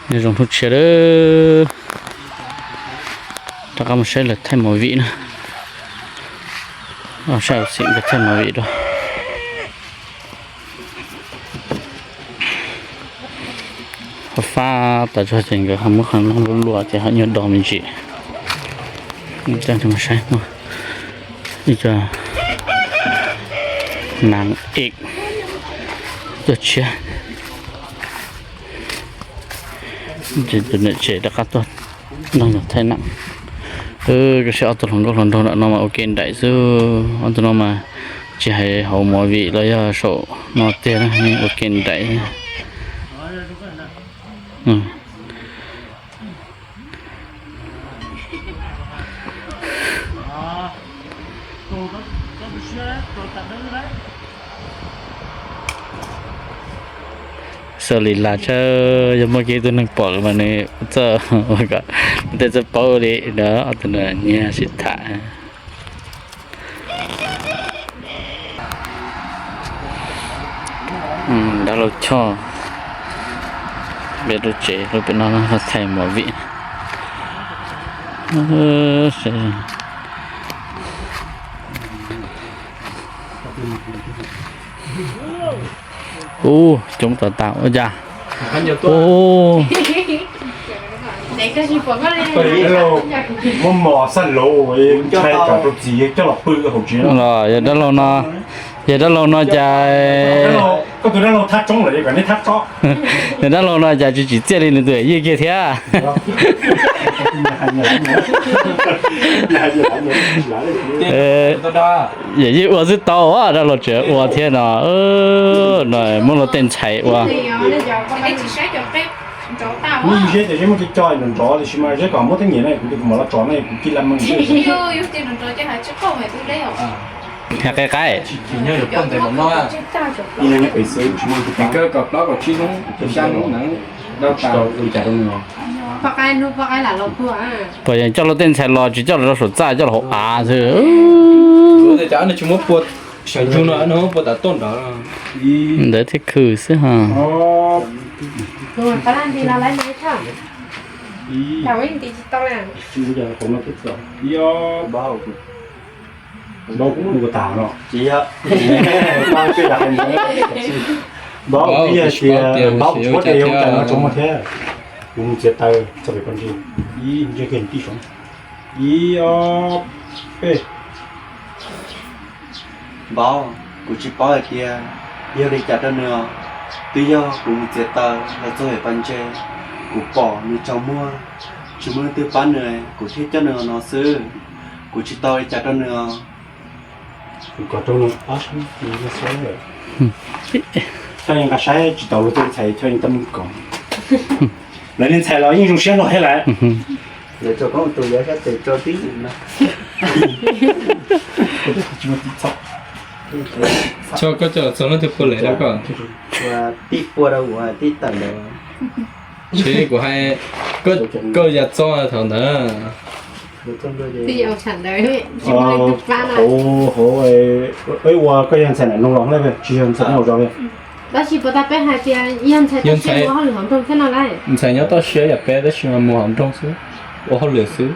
Nyob zoo hnub tshiab lawm, rov qab mus saib lawv thaij movie na. Saib hauv xim nkawd thaij movie rau. Ho fab tas tso ces nkawd ho muab qhov no luaj luaj ces ho nyuag do me ntsis. Saib muaj ib co nas ek, ib co tshiab. Tus niam tsev rov qab tuaj nrog yus thaij na. Koj saib ob tug hluas nkauj hluas nraug nram no mas ua ke nraim xwb. Ob tug no mas tsis hais hauv movie los yog saum no tiag na, ua ke nraim. Xav li las tshaj, yog muaj kiag ib tug neeg pom mas nws txawj ua kom tej txawj paub li ntawd, ob tug no nyiag sib tham. Dab laug Choj, peb lub tsev lub pem no thaij movie. Ub, coob tas tas ua cas. Ub, muab mos xaj lauv ntshai kom rau txiv coj los pw hauv tsev. Los yog dab laug no, yog dab laug no cas, koj tus dab laug thab tsoob lawm kom neb thab tsob. Yog dab laug no cas tsis tsim txiaj li nws tus yawm yij kiag thiab. Yawm yij ua xwb tau, dab laug tseem ua thiab no. No muab luag tej ntxhais ua. Muab yus zeb tias zeb muab coj coj nrov nrov tiam sis mas zeb kom muab teeb nyem no kuv tus mam los tso no kuv cia li meej. Qai qai. Pom yeej coj luag tej ntxhais los tsis coj los rau saum txaj, coj los hauv av xwb. Ntawd thiaj khw xwb ha. Npau kuv mus tas no. Npau ib yam tias npau tsis paub tias yog ua cas no tsoom muag thiab. Kuv mus txiav taws txog pem paj ntsig, ib ntsej keg tij soo, ib ob peb. Npau, kuv tsis paub hais tias yog li cas rau nws os. Twb yog kuv mus txiav taws los txog pem paj ntsig, kuv pom nws tsaus muag, tsis muaj leej twg pab nws, kuv thiaj coj nws no xwb. Kuv tsis tau li cas rau nws os. Choj yeej nqa saib tsis tau luag tej ntxhais, Choj yeej tab meeg koom. Lawv niag ntxhais los yeej zoo siab hlo thiab lawm. Choj, koj coj los txog leej twg pua lawm koj? Tib pua rau tib tawm lawm. Tsis, kuv hais koj ya txog thaum ntawd. Hauv, hauv, ua koj yog ntxhais nam noog los tsis yog ntxhais nyob hauv zos li? Tab sis puas tas peb hais tias yog ntxhais toj siab mus ua hauj lwm hauv nroog thiab no lauj? Ntxhais nyob toj siab yam peb tab sis mas mus hauv nroog xwb, ua hauj lwm xwb.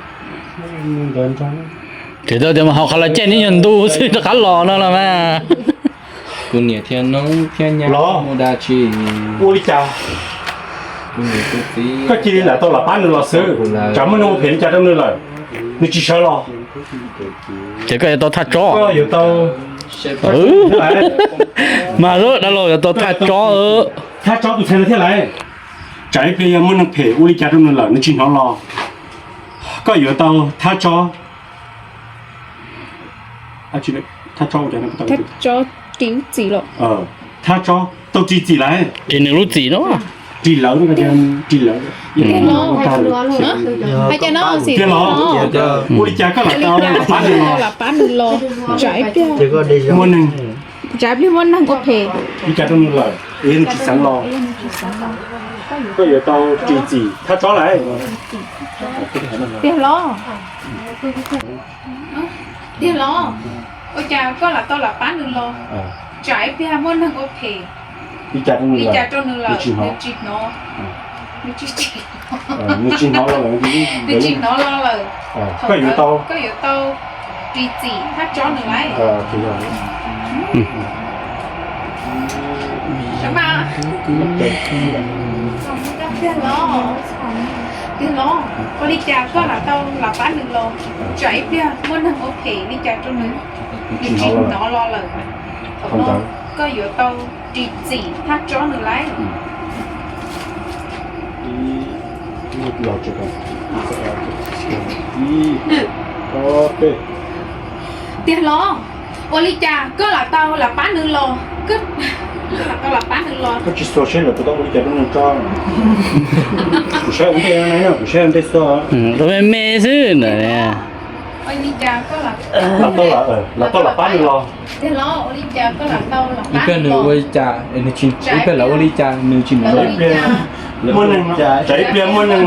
Ces tau tias mas hauv qhov los caij neb nyuag ntu xwb rov qab los no los mas. Kuv niam thiab noob thiab nyab mus dab tsi? Ua li cas? Koj cia li lam tau lam pab nws los xwb, tsam muaj neeg ua phem li cas rau nws lawm, nws tsis sawv los. Ces koj yuav tau thaj tsob. Koj yuav tau, mas dab laug yuav tau thaj tsob. Thaj tsob tus ntxhais no thiab lauj. Tsam ib pliag yog muaj neeg phem ua li cas rau nws lawm nws tsis hnov los, koj yuav tau thaj tsob. Thaj tsob ris lub txim los? Thaj tsob tau ris txim lawm. Ris nws lub txim no. Ris lawv, ris lawv. Tiag los? Ua li cas koj lam tau lam pab nws los? Tsam ib pliag muaj neeg ua phem li cas rau nws lawm, yog nws tsis xeev los, koj yuav tau ris txim thaj tsob lawm. Tiag los? Tiag los? Ua cas koj lam tau lam pab nws los? Tsam ib pliag muaj neeg ua phem li cas rau nws lawm, nws tsis hnov. Nws tsis, nws tsis hnov los lawm, nws tsis hnov los lawm. Koj yuav tau, koj yuav tau ris txim thaj tsob nws lawm. Tiag los, tiag los, ua li cas koj lam tau lam pab nws los? Tsam ib pliag muaj neeg ua phem li cas rau nws, nws tsis hnov los lawm. Thaum no koj yuav tau ris txim thaj tsob nws lawm. Tiag los, ua li cas koj lam tau lam pab nws los? Koj lam tau lam pab nws los. Koj tsis xuas saib lawm puas tau ua li cas rau nws tso. Kuv saib ua ntej no, kuv saib ua ntej xwb. Ua me me xwb ntawd. Ua li cas koj lam, lam tau lam pab nws los? Tiag los, ua li cas koj lam tau lam pab nws los? Ib pliag nws ua li cas, ib pliag lawv ua li cas nws tsis hnov. Tsam ib pliag muaj neeg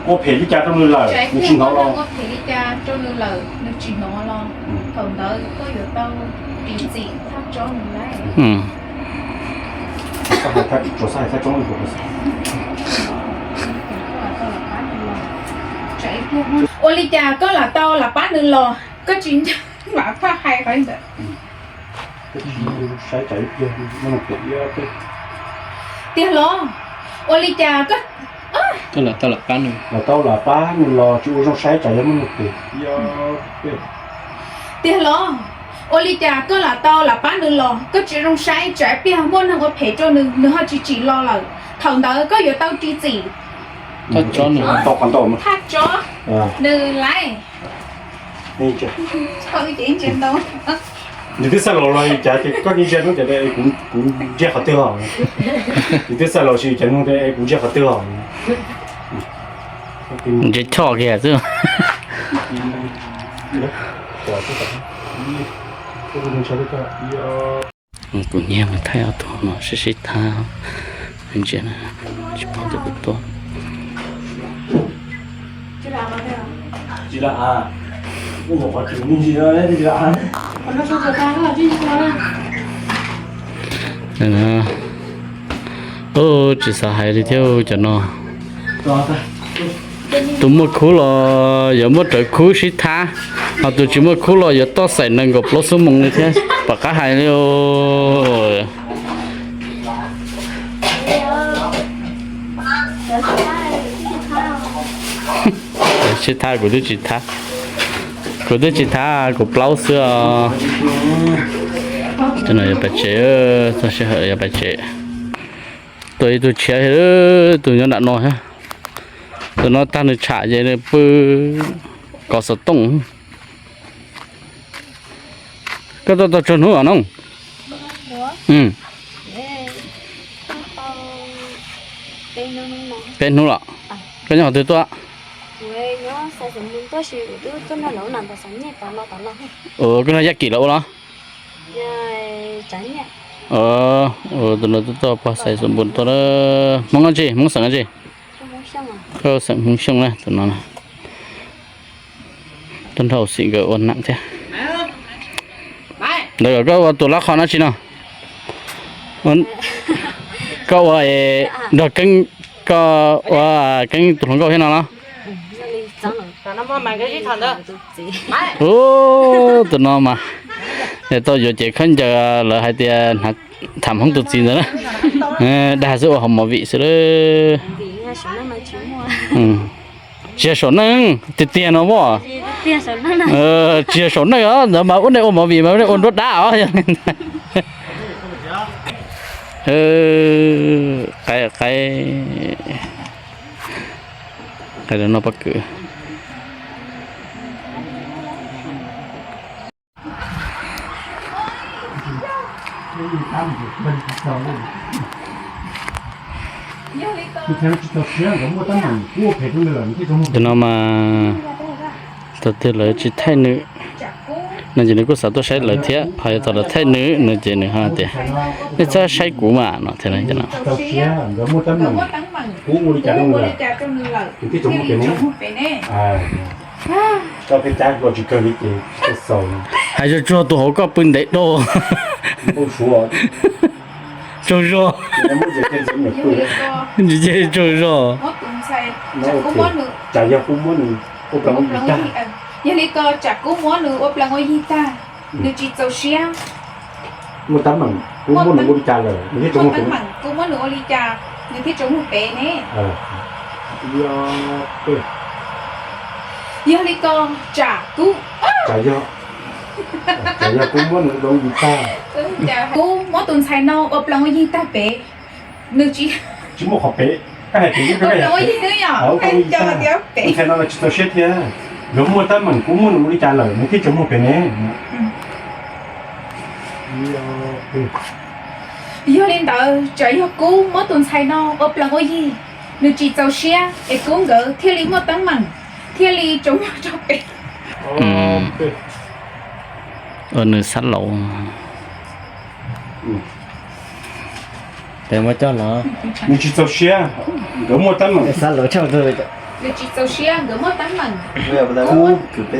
ua phem li cas rau nws lawm, nws tsis hnov los. Ua phem li cas rau nws lawm, nws tsis hnov los. Thaum ntawd koj yuav tau ris txim thaj tsob nws lawm. Ua li cas koj lam tau lam pab nws los? Koj tsis ntseeg, lam thaj hais qhov ntawd. Tiag los, ua li cas koj, koj lam tau lam pab nws, lam tau lam pab nws los tsis ua zoo saib tsam yog muaj neeg phem. Tiag los, ua li cas koj lam tau lam pab nws los? Koj tsis zoo saib tsam ib pliag muaj neeg ua phem rau nws, nws ho tsis tsim los lawm. Thaum ntawd koj yuav tau ris txim thaj tsob nws lawm. Nws twb xav los los cas ces koj ntsia hnub tias kuv ntsia qhov twg os. Nws twb xav los sis cas hnub tias kuv ntsia qhov twg os. Ntsia choj kiag xwb. Kuv nyiag mus thaij ob tug no sib sib thab ntsia, tsis paub twg kuv tuaj. Tsis xav hais li thiab cov no. Tus muaj khub los yuav muab rawv khub sib thab, ho tus tsis muaj khub los yuav toj xaim nees nkaum plaub xuab moos li thiab, pom qab hais li. Sib thab kuv twb tsis thab, kuv twb tsis thab, kuv plaub xwb os. Cov no yuav pais tsev, txog sij hawm yuav pais tsev. Tuaj ib tug tshiab, tus nyob nram no thiab. Tus no tag nws tsham ces nws pw kov xov tooj. Koj tuaj tau tsawg hnub os no? Peb hnub los? Koj nyob qhov twg tuaj? Ua koj nyob Yaj Kim los ua los? Tus no tuaj txog pog Xais Xus Npus tuaj. Hmoob dab tsi? Hmoob xeem dab tsi? Koj xeem Hmoob Xyooj na, tus no na. Tuaj nrog Xim nkawd ua neeb thiab. Ntawd koj ua tus lab qhov dab tsi no? Koj ua nrog Keeb, koj ua Keeb tus hluas nkauj thiab no los? Ub, tus no mas tau yuav cev khaub ncaws lawv hais tias tham Hmoob tus txiv ntawd na. Dag xwb, ua hauv movie xwb lawm. Tsis yog saum neej tiag tiag no mas. Tsis yog saum neej os, ntawd mas ua nej ua movie mas ua nej ua nruab dab os. Qaib, qaib, qaib no pob kws. Tus no mas thaum twg lawv tsis thaij nws no ces nws kuj xav tuaj saib lawv thiab, ho yog thaum lawv thaij nws no ces nws ho tias nej txhob saib kuv mas no thiab no. Hais tsuag tsuag tus hauv koj pw ntev dua. tsaug zog. Ntsis ces tsaug zog. Tsam yog kuv muab nws ua plees ua yig, yog li ko tsam kuv muab nws ua plees ua yig tag, nws tsis txaus siab. Muaj teeb meem kuv muab nws ua li cas lawm nws thiaj tsaus muag pem ne? Muaj teeb meem kuv muab nws ua li cas nws thiaj tsaus muag pem ne? Yog li ko tsam kuv, tsam yog, tsam yog kuv muab nws ua plees ua yig tag, kuv muab tus ntxhais no ua plees ua yig tag pem, nws tsis, tsis muaj qhov pem. Koj hais pem, ua plees ua yig xwb yom, ua plees ua yig tag, tus ntxhais no tsis txaus siab thiab. Nkawd muaj teeb meem kuv muab nws ua li cas lawm nws thiaj tsaus muag pem ne? Yog li ntawd tsam yog kuv muab tus ntxhais no ua plees ua yig, nws tsis txaus siab es kuv nkawd thiaj li muaj teeb meem, thiaj li tsaus muag rau pem. Nws xav laus. Peb muab coj los. Nws tsis txaus siab, nkawd muaj teeb meem. Xav laus tshaj, nws tsis txaus siab, nkawd muaj teeb meem. Kuv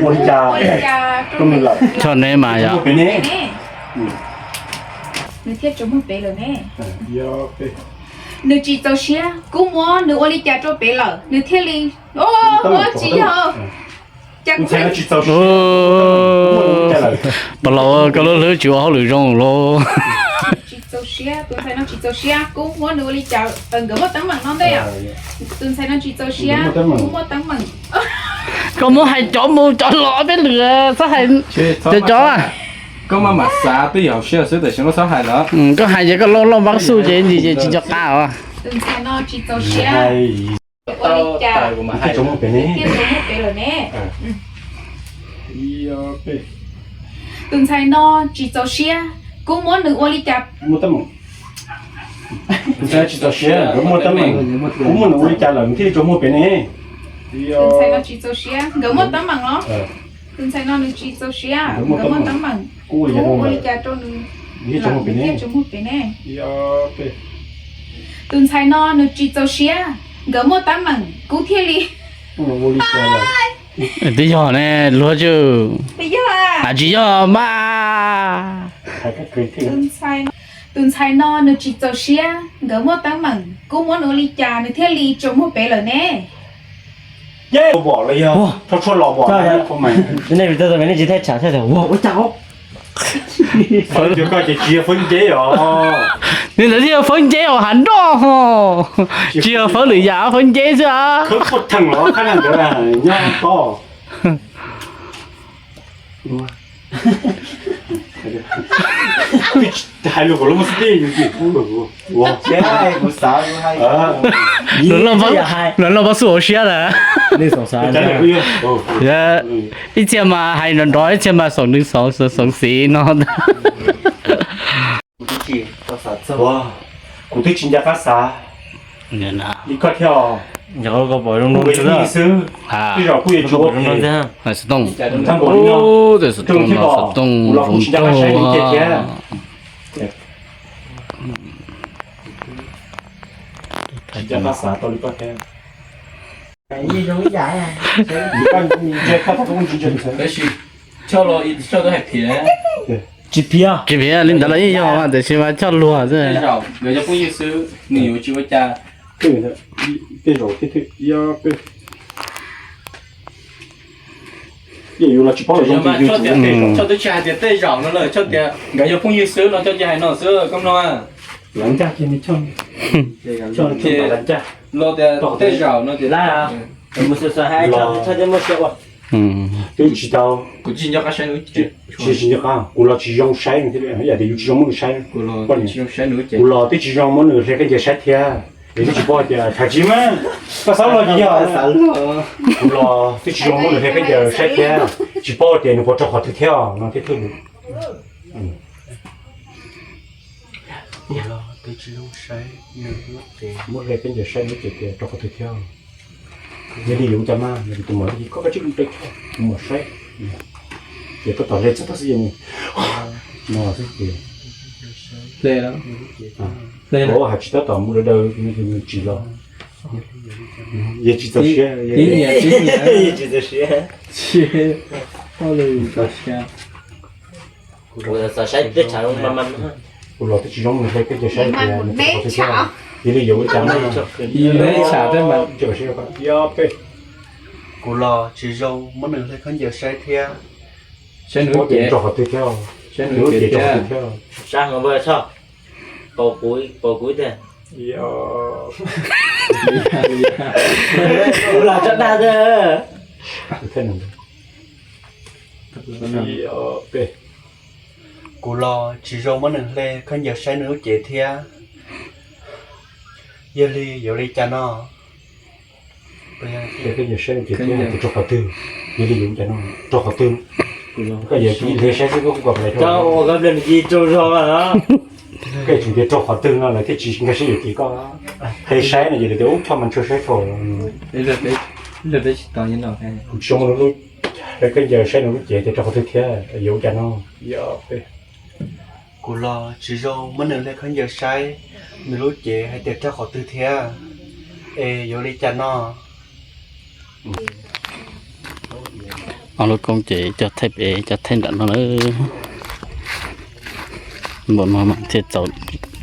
ua li cas rau nws lawm, tsis tsaus muag pem ne? Nws thiaj tsaus muag pem lawm ne? Nws tsis txaus siab, kuv muab nws ua li cas rau pem lawm nws thiaj li, ua tsis yog. Tus ntxhais no tsis txaus siab. Pog laus, koj lub hlwb tsis ua hauj lwm zoo lauj. Tsis txaus siab, tus ntxhais no tsis txaus siab, kuv muab nws ua li cas, nkawd muaj teeb meem no ntej. Tus ntxhais no tsis txaus siab, kuv muaj teeb meem. Koj muab hais cov mus cov los peb lwm, txhob hais, cov cov. Koj maj mam xav twb yog hauv siab xwb, tam sim no txhob hais lawm. Koj hais ces koj loj loj npab xub ces ntsis ces tsis nco qab os. Tus ntxhais no tsis txaus siab. Ua li cas thiaj tsaus muag pem ne? Tus ntxhais no tsis txaus siab, kuv muab nws ua li cas? Tus ntxhais no tsis txaus siab, nkawd muaj teeb meem, kuv muab nws ua li cas lawm nws thiaj li tsaus muag pem ne? Tus ntxhais no tsis txaus siab, nkawd muaj teeb meem los? Tus ntxhais no nws tsis txaus siab, nkawd muaj teeb meem, kuv ua li cas rau nws thiaj tsaus muag pem ne? Tus ntxhais no nws tsis txaus siab, nkawd muaj teeb meem, kuv thiaj li. Twb yog ne, luag tsuj. Twb yog, tsis yog mas. Tus ntxhais no nws tsis txaus siab, nkawd muaj teeb meem, kuv muab nws ua li cas nws thiaj li tsaus muag pem lawm ne? Nej tsis thaij tsam thiaj tias ua cas os. Fawb nceb os. Nws ntawd thiaj yog fawb nceb os, hav nroj ho. Tsis yog fawb lwm yam, fawb nceb xwb. Hais lus kom lub mos xib tij yus tim ub lawm. Los loj pab xub hauv siab lawm. Ib txhia mas hais nrov nrov, ib txhia mas xoom nws xoov xoov xis no. Kuv twb tsis nco qab xav li koj thiab. Kuv peb xwb, tej zaum kuj yuav tsis ua phem. Tag npaum li no, kuv los kuv tsis nco qab saib nws ua ke thiab. Tsis nco qab xav tau li koj thiab. Tab sis choj los choj twb hais phiv. Tsis phiv, tsis phiv li ntawd los yeej yog mas, tiam sis mas choj luag xwb. Tej zaum nkawd yog phooj ywg xwb, nws yuav tsis ua cas. Tej zaum thiab, yus los tsis paub, choj twb tsis hais tias tej zaum no lawm, choj tias nkawd yog phooj ywg xwb no, choj cia hais no xwb koj mloog. Los tias tej zaum no tias twb tsis tau, tsis tsis nco qab, kuv los tsis zoo saib nws thiab, yam tias yus tsis zoo muab nws saib. Kuv los twb tsis zoo muab nws hle qe ncaws saib thiab. Es twb tsis paub tias, tham tsis mas, koj xav luag ces yog. Kuv los twb tsis zoo muab nws hle qe ncaws saib thiab, tsis paub tias nws puas raug qhov twg thiab no thiab thiab. Muab hle qe ncaws saib nws ces tias raug qhov twg thiab. Yog li yuav ua cas mas, yog li tus muam, koj kav tsij hle, kuv mam saib. Ces koj tom hle txog tag xwb ces no xwb ces, hle, hle, hais tsis tab tom mus daws daws nws tsis los. Yog tsis txaus siab, yog tsis txaus siab. Kuv xav saib tej tshav mas mas. Kuv los twb tsis zoo muab nws hle khaub ncaws saib tias nws rau qhov twg thiab. Yog li yuav ua cas no? Yog peb, kuv los tsis zoo muab nws hle khaub ncaws saib thiab. Saib nws lub cev rau qhov twg thiab, saib nws lub cev rau qhov twg thiab. Sab heev npawg Tshoj, pauv kuv ib tiag. Kuv los tso dag. Kuv los tsis zoo muab nws hle khaub ncaws saib nws lub cev thiab. Yog li yuav li cas no? Hle khaub ncaws saib nws cev thiab, rau qhov twg? Yog li yuav li cas no? Rau qhov twg? Koj yuav hle saib xwb koj kuj kom lawv rau. Koj tseem tias rau qhov twg no lawv thiaj tsis nkag siab yuav tim koj. Hle saib no ces lawv tias ub Tshoj mas ntshaw saib thaum. Kuv tsis zoo muab nws hle khaub ncaws saib nws lub cev tias rau qhov twg thiab, yuav li cas no? Kuv los tsis zoo muab nws hle khaub ncaws saib nws lub cev hais tias rau qhov twg thiab, es yuav li cas no? Ob lub koob ces coj thaij pem coj thaij nram no na. Npaum no mas thiaj txaus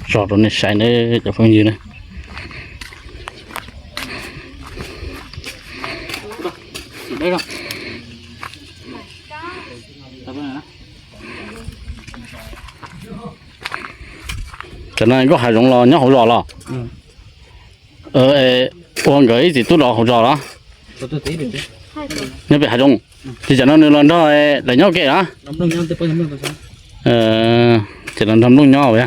tso rau nej saib na cov phooj ywg na. Cov no nkauj hav zoov los nyob hauv zos los? Ua nkawd ib txiv tub los hauv zos los? Nyob pem hav zoov. Ces cov no nws los nrog lawv nyob ua ke los? Ces los nrog Nplooj nyob os.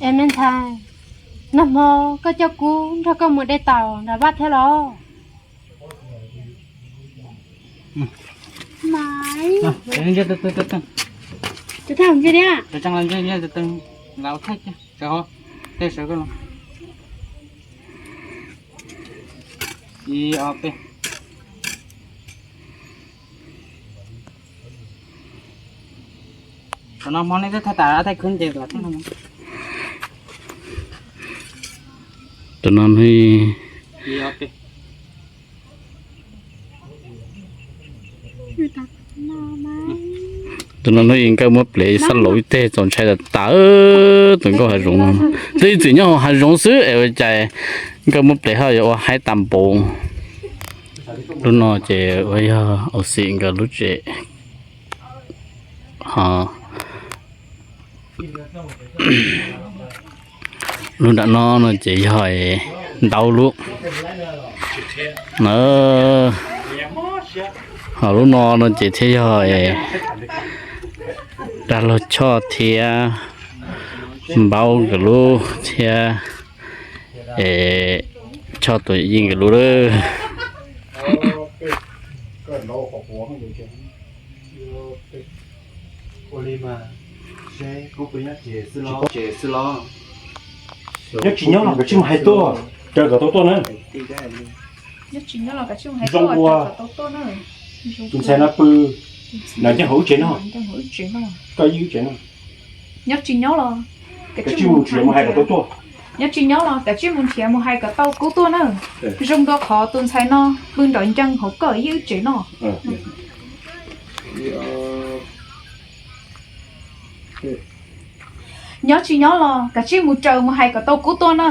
Es me ntxhais, nag hmo koj coj kuv nrog koj mus de taum nram vaj thiab los? Cov no hmo nej twb thaij tas thaij khwb nce los. Cov no, cov no hnub ib nkawj muab plev xab laum ib teg txaus ntshai tas tas. Tus nkauj hav zoov no twb ib txwm nyob hauv hav zoov xwb es ua cas nkawj muab plev ho yuav ua haib tas npaum. Lub no ces ua yog Auxi nkawd lub tsev. Ho lub nram no no ces yog Ntaub lub na. Ho lub no no ces thiaj yog Dab Laug Choj thiab Npaub nkawd lub thiab Choj tus yij nkawd lub lawm. Nyob tsis nyob los kav tsij mus hais tuaj, raws kom tau tuaj na. Zoo ua tus ntxhais no pw nrov nceeg hauv wb tsev no, koj yij wb tsev no. Nyob tsis nyob los kav tsij mus nrhiav mus hais kom tau tuaj. Nyob tsis nyob los kav tsij mus nrhiav mus hais kom tau kuv tuaj na. Zoo dua qhov tus ntxhais no pw nrov nceeg hauv koj yij wb tsev no. Nyob tsis nyob los kav tsij mus raws mus hais kom tau kuv tuaj na.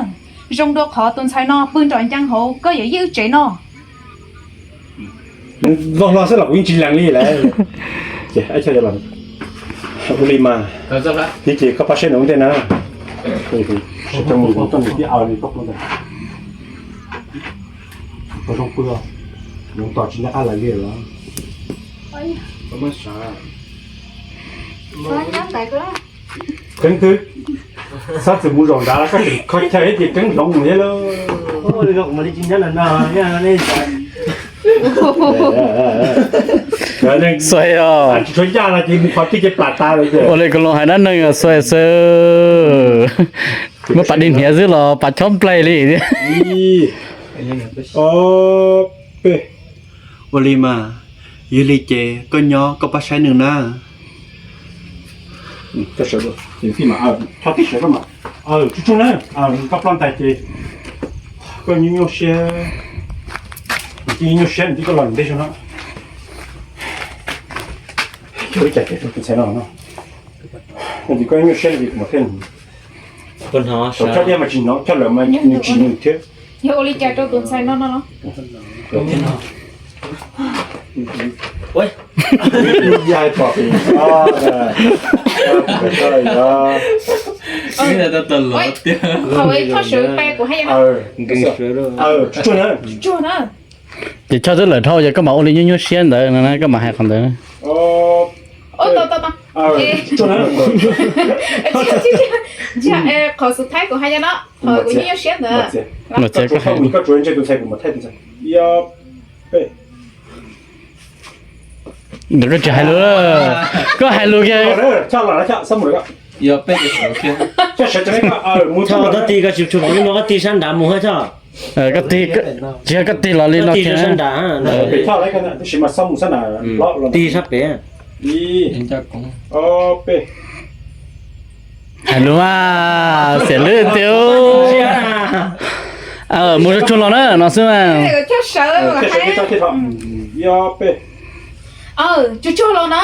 Zoo dua qhov tus ntxhais no pw nrov nceeg hauv koj yawm yij wb tsev no. Noj hlo xwb los kuv yeej tsis lees li lawm. Ua li mas, ib ces koj pab saib nws ua ntej na. Zoo pw, zoo tos tsis nco qab lawv li los. Keeb twg, txhob txwm mus zaum nrad los koj tseem kho chaw ib ces keeb hloov mus thiab lauj. Xuav os. Tsis tshua yaj no ces mus qhov twg ces plam tas lawm. Ua li Koos Loos hais dab neeg xuav xwb. Muab pas dig hniav xwb los pas chob nplaig li thiab. Ua li mas, yog li ces koj nyob koj pab saib nws na. Tib sawv, tib sawv koj mas, tsuj tsuj na, koj ploj ntais ces koj nyuaj nyuaj siab, nws twb nyuaj siab nws twb koj los ntej zog no. Ua li cas rau tus ntxhais no no? Yog tias koj nyuaj siab no ces kuv mam thiaj, thaum choj tiag mas tsis hnov, choj lawm mas nws tsis nws thiab. Yog ua li cas rau tus ntxhais no no los? Thaum choj sawv pe kuv hais yog no. Tsuag na. Ces choj twb lawm dhau ces koj mam ua li nyuaj nyuaj siab ntawd no na, koj mam hais qhov ntawd. Qhov xub thaib kuv hais yog no, qhov kuv nyuaj nyuaj siab ntawd. Koj tsuav ntse tus ntxhais kuv mam thaij tus ntxhais. Ntawd koj tsis hais lus, koj hais lus kiag. Choj tau tig koj tsis tshua pom lub no, koj tig sab nrad mus hab choj. Tsis yog koj tig los li no, tig sab nrad, tig sab pem. Hais lus mas xiam lwb tiag. Mus tsuag tsuag los na no xwb mas. Tsuag tsuag los na.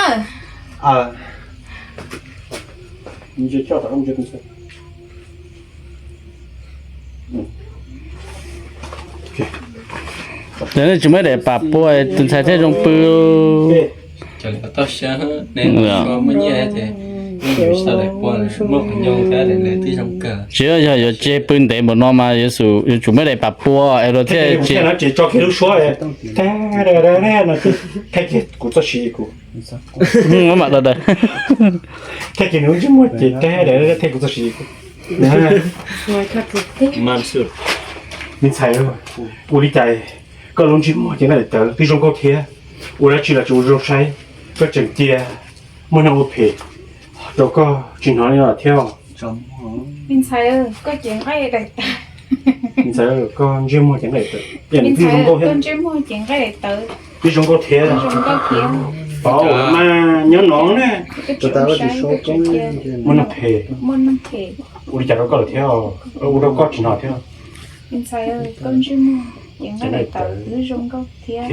Ces nej tsis muaj ib daim pam pua tus ntxhais thiaj zoo pw. Tsis yog, yog yuav tseg pw ntev npaum no mas yuav tsum muaj ib daim pam pua es luag thiaj tsis. Thaij kiag kuv txoj siv kuv. Thaij kiag nws lub ntsej muag ces thaij kuv txoj siv kuv. Me ntxhais, ua li cas koj lub ntsej muag ces nqaij daim tawv twb zoo nkauj thiab, ua dab tsi los tsis ua zoo saib, koj tseem cia muaj neeg ua phem rau koj tsis hnov li no thiab. Me ntxhais, koj ces nqaij daim tawv. Me ntxhais, koj ntsej muag ces nqaij daim tawv, koj ntsej muag ces nqaij daim tawv, twb zoo nkauj thiab. Tau mas nyob no na, muaj neeg phem, ua li cas rau koj lawm thiab, ua rau koj tsis hnov thiab. Me ntxhais, koj ntsej muag ces nqaij daim tawv, twb zoo nkauj thiab.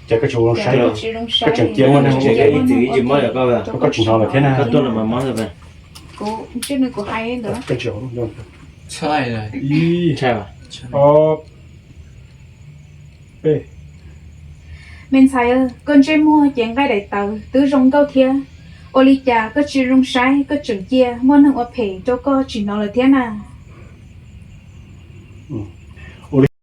Ces koj tsis ua zoo saib, koj tseem cia muaj neeg ua phem, koj tsis hnov lawm thiab na. Kuv ntsej muag kuv hais ntawd. Ib, ob, peb. Me ntxhais, koj ntsej muag ces nqaij daim tawv, twb zoo nkauj thiab. Ua li cas koj tsis zoo saib, koj tseem cia muaj neeg ua phem rau koj tsis hnov lawm thiab na.